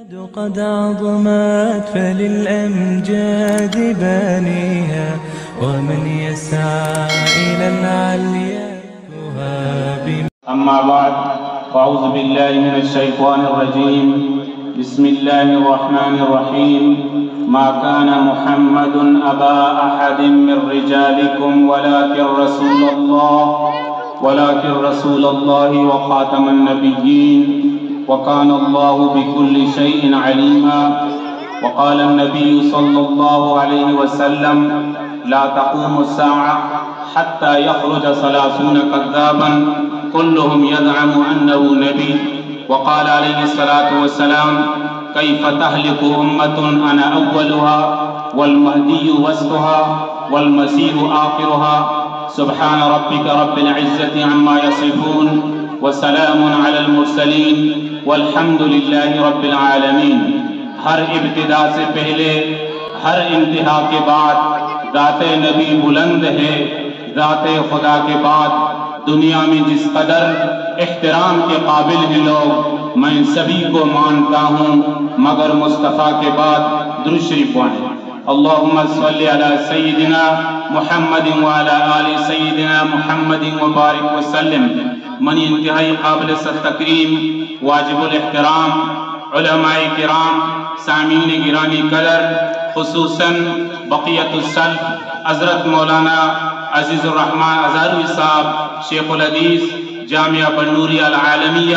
قد عظمت فللأمجاد بانيها، ومن يسعى إلى العليا يهاب. أما بعد، فأعوذ بالله من الشيطان الرجيم. بسم الله الرحمن الرحيم. ما كان محمد أبا أحد من رجالكم ولكن رسول الله، ولكن رسول الله وخاتم النبيين، وكان الله بكل شيء عليما. وقال النبي صلى الله عليه وسلم: لا تقوم الساعة حتى يخرج ثلاثون كذابا كلهم يزعم أنه نبي. وقال عليه الصلاة والسلام: كيف تهلك أمة أنا أولها والمهدي وسطها والمسيح آخرها. سبحان ربك رب العزة عما يصفون، وسلام على المرسلين، والحمد لله رب العالمين. ہر ابتدا سے پہلے، ہر انتہا کے بعد، ذات نبی بلند ہے، ذات خدا کے بعد دنیا میں جس قدر احترام کے قابل ہیں لوگ، میں ان سبھی کو مانتا ہوں، مگر مصطفیٰ کے بعد۔ درود شریف پڑھیں۔ اللهم صل على سيدنا محمد وعلى آل سيدنا محمد وبارك وسلم. منی انتہائی قابل صد تکریم، واجب الاحترام علماء کرام، سامعین گرامی قدر، خصوصاً بقیت السلف حضرت مولانا عزیز الرحمن ہزاروی صاحب، شیخ الحدیث، جامعہ بنوریہ العالمیہ،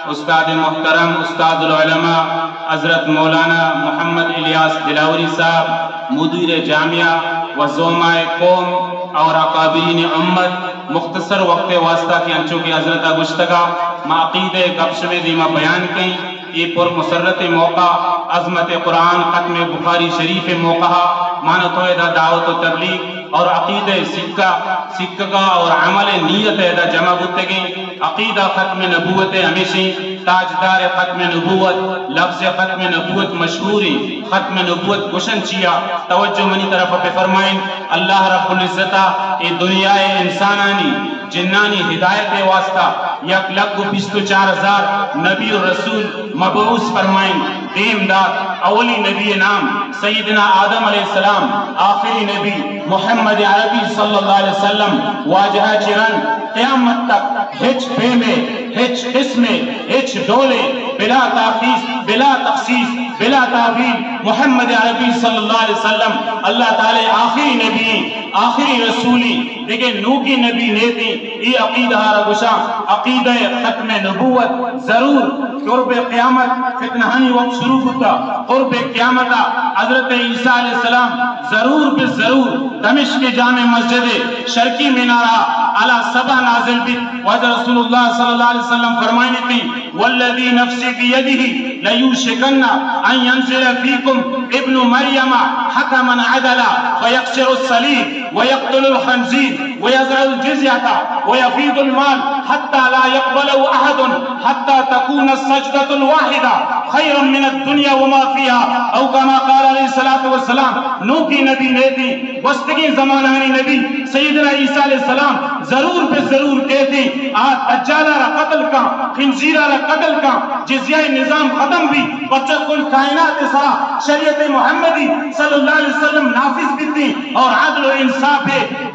استاد محترم، استاذ العلماء حضرت مولانا محمد الیاس دلاوری صاحب، مدیر جامعہ و زعماء قوم اور اکابرین امت، مختصر وقت واسطہ کہ انچو کہ حضرت گشتگا ما عقیدہ گپ شمے دیما بیان کئیں۔ اے پر مسرت موقع، عظمت قرآن، ختم بخاری شریف موقع، مانا تو ادا دعوت و تبلیغ اور عقیدہ سکہ، سکگا اور عمل نیت ادا جمع بوتگیں۔ عقیدہ ختم نبوت ہمیشیں، تاجدار ختم نبوت، لفظ ختم نبوت مشہوریں، ختم نبوت گوشن چیا؟ توجہ منی طرف بفرمائیں۔ اللہ رب العزت اے دنیا انسانانی جنانی ہدایت ءِ واسطہ یک لکھ و بیست و چار ہزار نبی و رسول مبعوث فرمائیں، دیم دات۔ اولی نبی نام سیدنا آدم علیہ السلام، آخری نبی محمد عربی صلی اللہ علیہ وسلم۔ واجہ چرن قیامت تک ہچ پیمے، ہچ قسمے، ہچ ڈولے، بلا تاخیص، بلا تخصیص، بلا تعبیر، محمد عربی صلی اللہ علیہ وسلم اللہ تعالی آخری نبی، آخری رسولی، دگہ نوکی نبی نیتیں۔ اے عقیدہ را گوشاں عقیدہ ختم نبوت۔ ضرور قرب قیامت، فتنہانی وقت شروع بوتا، قرب قیامتا حضرت عیسیٰ علیہ السلام ضرور بہ ضرور دمشق جامع مسجد شرقی مینارا علی سبع نازل بیت۔ واجہ رسول اللہ صلی اللہ علیہ وسلم فرمائنیتی، والذي نفسي بيده ليوشكن أن ينزل فيكم ابن مريم حكما عدلا فيكسر الصليب ويقتل الخنزير ويضع الجزية ويفيض المال حتى لا يقبله أحد حتى تكون السجدة الواحدة خيرا من الدنيا وما فيها، أو كما قال عليه الصلاة والسلام۔ نوکی نبی نیتیں، گوستگیں زمانہانی نبی سیدنا عیسیٰ علیہ السلام ضرور بہ ضرور کیتیں۔ آ دجالا را قتل کاں، خنزیرا را قتل کاں، جزیہ نظام ختم بی، پرچا کل کائنات سرا شریعت محمدی صلی اللہ علیہ وسلم نافذ بیتیں اور عدل و انصاف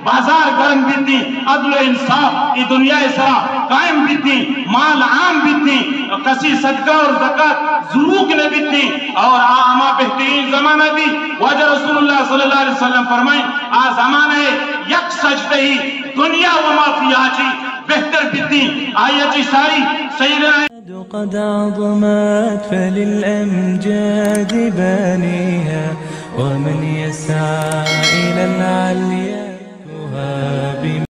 بازار گرم بیتیں، عدل و انصاف ای دنیا سرا قائم بیتیں، مال عام بیتیں، کسی صدقہ اور زکات زروک نہ بیتیں۔ اور آ ہما بہترین زمانہ بی، واجہ رسول اللہ صلی اللہ علیہ وسلم فرمائیں، آ زمانہ یک سجدہ ہی دنیا و ما فیہا چی بہتر بیتیں۔ آیا چی ساری سیدنا قد عظمت فللأمجاد بانيها، ومن يسعى إلى العليا